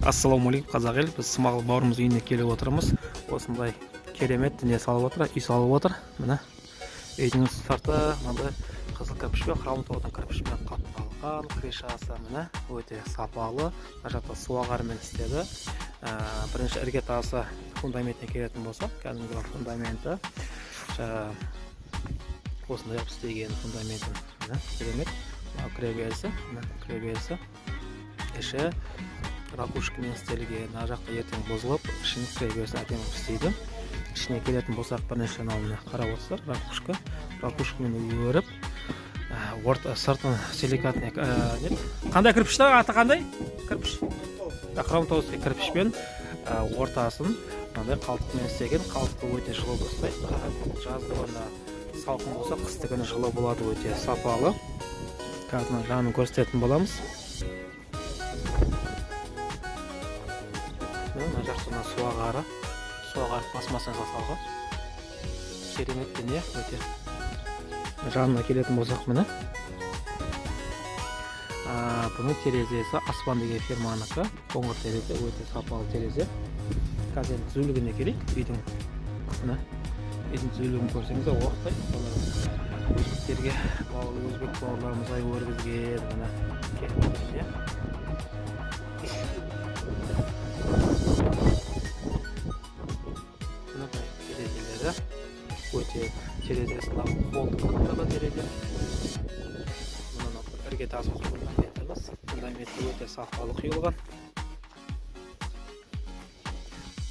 Ассалаумағалейкум, қазақ ел! Біз Смағұл бауырымыз үйіне келіп отырмыз. Осындай керемет дүние салып отыр, үй салып отыр. Міне, үйдің сырты мынандай қызыл кірпішпен, хромтаудың кірпішпен қапталған. Крышасы, міне, өте сапалы. Мына жақта суағармен істеді. Бірінші іргетасы, фундаментіне келетін болсақ, кәдімгі фундаменті осындай қылып істеген фундаментін. Міне, керемет. Мынау кіреберісі, міне, кіреберісі, іші ракушкамен істелген. Мына жақта ертең бұзылып, ішін, кіреберісін әдемі қылып істейді. Ішіне келетін болсақ, бірінші мынау, міне, қарап отырсыздар, ракушка, ракушкамен өріп, орта сыртын силикатный, не, қандай кірпіш та, аты қандай кірпіш? Хромтауский кірпішпен, ортасын мынандай қалдықпен істеген. Қалдықты өте жылы ұстайды. Жазды күні салқын болса, қысты күні жылы болады. Өте сапалы. Қазір мына жағын көрсететін боламыз. Міне, мына жақта мына суағары, суағары пластмассадан жасалған. Керемет дүние өте. Жанына келетін болсақ, міне, бұның терезесі Аспан деген фирманікі, қоңыр терезе, өте сапалы терезе. Қазір енді түзулігіне келейік үйдің. Міне, үйдің түзулігін көрсеңіздер, оқтай өзбектерге, өзбек бауырларымызға өргізген. Міне, керемет дүние. Міне, терезелері өте, терезесі мынау қолдық терезе. Мына іргетасымыз, фундаментіміз, фундаменті өте сапалы құйылған.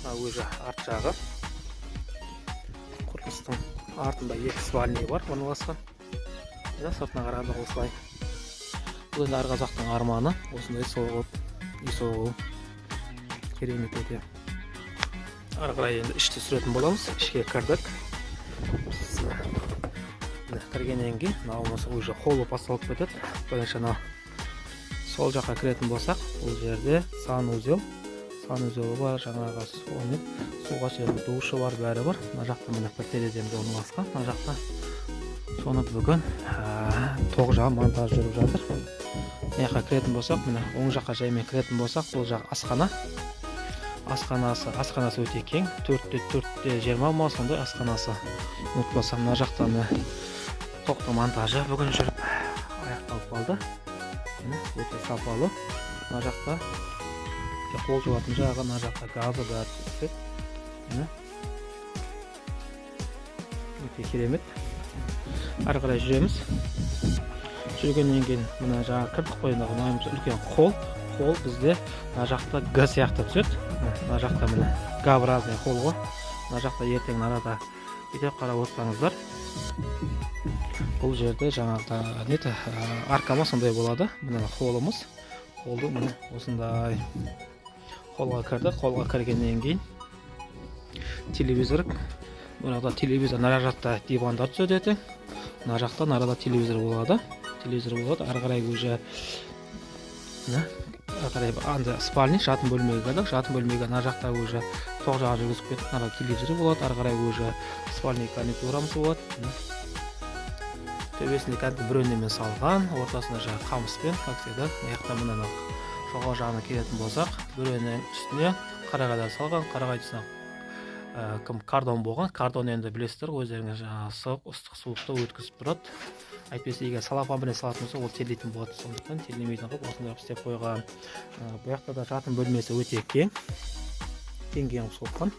Мына уже арт жағы. Құрылыстың артында екі спальный бар орналасқан. Мына сыртына қарағанда осылай. Бұл енді әр қазақтың арманы, осындай соғып, үй соғу. Керемет өте. Ары қарай енді іште түсіретін боламыз. Ішке кірдік. Міне, кіргеннен кейін мынауымыз уже холл болып басталып кетеді. Бірінші анау сол жаққа кіретін болсақ, бұл жерде санузел, санузелі бар, жаңағы сумен, суға түсетін душы бар, бәрі бар. Мына жақта, міне, бір тереземіз орналасқан мына жақта. Соны бүгін тоқ жағы монтаж жүріп жатыр. Мына жаққа кіретін болсақ, міне, оң жаққа жаймен кіретін болсақ, бұл жақ асхана. Асханасы өте кең, 4 те 4 те 20 ма, сондай асханасы, ұмытпасам. Мына жақта, міне, тоқтың монтажы бүгін жүріп аяқталып қалды. Міне, өте сапалы. Мына жақта қол жуатын жағы, мына жақта газы, бәрі түседі. Міне, өте керемет. Ары қарай жүреміз. Жүргеннен кейін, мына жаңа кірдік қой, мына үлкен холл. Холл бізде мына жақта Г сияқты түседі. Мына жақта, міне, Г-образный холл ғой. Мына жақта ертең арада бүйтіп қарап отырсаңыздар, бұл жерде жаңағыда не еді, арка ма, сондай болады. Міне, холлымыз, холлды, міне, осындай холлға кірдік. Холлға кіргеннен кейін телевизор, мына жақта телевизор, мына жақта дивандар түседі ертең. Мына жақта арада телевизор болады, телевизор болады. Ары қарай уже, міне, ары қарай анда спальный, жатын бөлмеге кірдік. Жатын бөлмеге мына жақта уже тоқ жағын жүргізіп кеттік. Мына телевизор болады. Ары қарай уже спальный гарнитурамыз болады. Міне, төбесінде кәдімгі бревномен салған, ортасында жаңағы қамыспен, как всегда. Мына жақта, мына жоғары жағына келетін болсақ, бревноның үстіне қарағайлар салған. Қарағай үстіне кім, картон болған. Картон енді білесіздер ғой өздеріңіз, жаңағы ыстық, ыстық, суықты өткізіп тұрады. Әйтпесе егер целлофан бірдеңе салатын болса, ол терлейтін болады. Сондықтан терлемейтін қылып осындай қылып істеп қойған. Бұл жақта да жатын бөлмесі өте кең, кең, кең қылып соққан.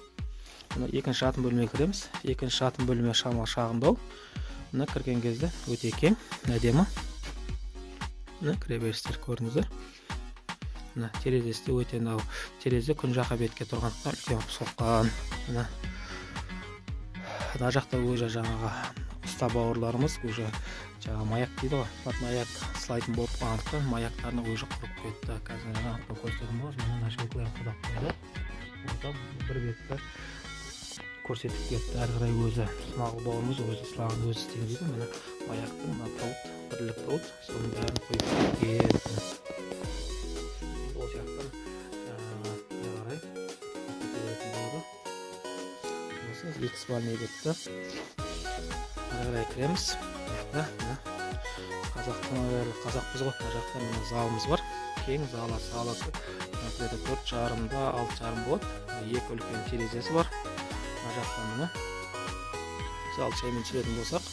Мына екінші жатын бөлмеге кіреміз. Екінші жатын бөлме шамалы шағындау. Мына кірген кезде өте кең, әдемі. Міне, кіреберістер көрдіңіздер. Мына терезесі де өте, мынау терезе күн жаққа бетке тұрғандықтан, үлкен қылып соққан. Мына мына жақта уже жаңағы ұста бауырларымыз уже жаңағы маяк дейді ғой, под маяк сылайтын болып қалғандықтан, маяктарын уже құрып кетті. Қазір жаңағы көрсететін боламыз. Мына наживкаларын қадап қойды. Осыдан бір бетті көрсетіп кетті. Әрі қарай өзі Смағұл бауырымыз өзі сылағын өзі істеймін дейді. Міне, маяктың мына провод, бірлік провод, соның бәрін қойып кеткен. Енді ол жақтан жаңағы әрі қарай кете беретін болады. Осы екі спальный бетті. Әрі қарай кіреміз. Мына жақта, мына, қазақтың, қазақпыз ғой. Мына жақта, міне, залымыз бар, кең залы. Залы Где-то 4,5-да 6,5 болады. Екі үлкен терезесі бар. Мына жақта міне зал шаймен түсіретін болсақ,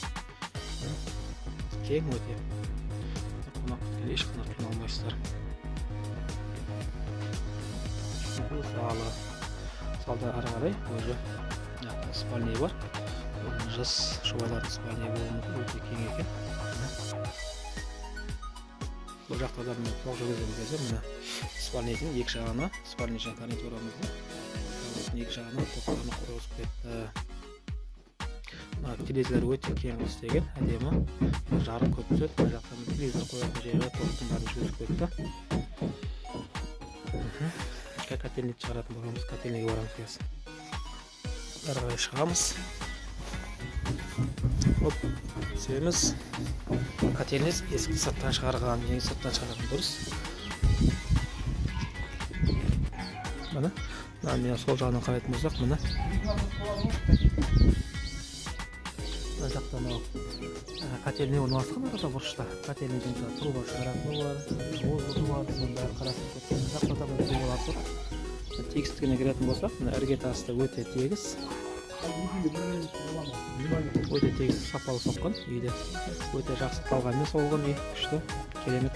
кең өте. Қонақ күткенде ешқандай қиналмайсыздар. Бұл залы. Залда ары қарай уже мына спальный бар. Жас жұбайлардың спальный болуы мүмкін, өте кең екен. Бұл жақта да міне тоқ жүргізген кезде міне спальныйдың екі жағына, спальный және гарнитурамызды екі жағына тоқтарын қойғызып кетті. Мына терезелер өте кең істеген, әдемі, жарық көп түседі. Мына жақта телевизор қоятын жері бар, тоқтың бәрін жүргізіп кетті. Котельник шығаратын боламыз, котельниге барамыз қазір. Ары қарай шығамыз. Оп, түсеміз. Котельник есікті сырттан шығарған, ең сырттан шығарған дұрыс. Міне, мына мен сол жағынан қарайтын болсақ, міне. Мына жақта мынау котельный орналасқан арада бұрышта. Котельныйдың жаңағы труба шығаратыны бар, воздухы бар, соның бәрі қарастырып кеткен. Мына жақта да мына трубалар тұр. Тегістігіне кіретін болсақ, мына іргетасы өте тегіс. Өте тегіс, сапалы соққан үйде. Өте жақсы талғаммен соғылған үй, күшті, керемет.